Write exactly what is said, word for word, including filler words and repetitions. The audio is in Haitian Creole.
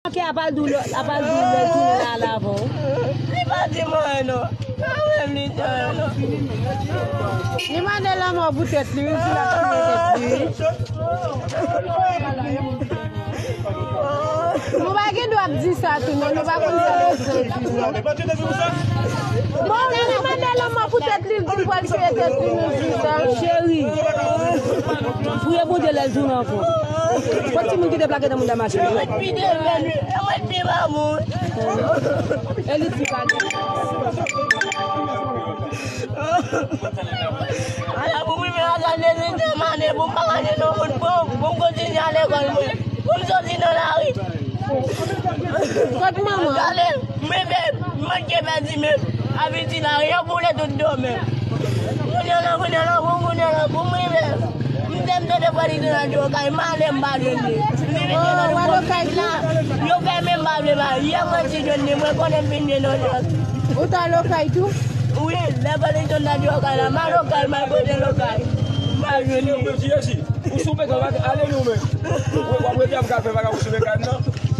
Manke apal di w lè, apal di w lè tounen la, la avè w. Li pa di mwen non. Pa wè m li di anyen non. Li mande lanmò pou tèt li, wi, si l ap touye tèt li. Nou pa gen dwa ap di sa tou non, nou pa konn sa lèzòt di non. Bon, li mande lanmò pou tèt li, li pral touye tèt li, nou di sa. Cheri, priye Bondye lè l tounen ankò. Fò timoun ki deplake nan moun nan mache. Mwen pi demen, mwen pi mamoun. E li ti pale. Ala pou mwen, men ajan de zètèm ane, pou m pa manje nan moun, pou, pou m kontinye al lekòl mwen. Pou m soti nan lari. Kot manman? Gade, mwen fè, mwen ke pèdi men. Apiti la, yo boule tout do men. Kounye la, kounye la, pou, kounye la, pou mwen fè. M te, m te de fwa li te nan Okay, m ale m pa jwenn li. Li vin jwenn nan Okay la. Yo fèmen m pa vle ba. Yè mwen ti jwenn li, mwen konnen m fin jwenn Okay. Ou t al Okay tou? Wi, lè fwa li te nan Okay la, m al Okay, m al pote l Okay. M pa jwenn li. Ou sou pekan, ale nou men. Ou w ap rete ap gade bagay ou sou pekan nan.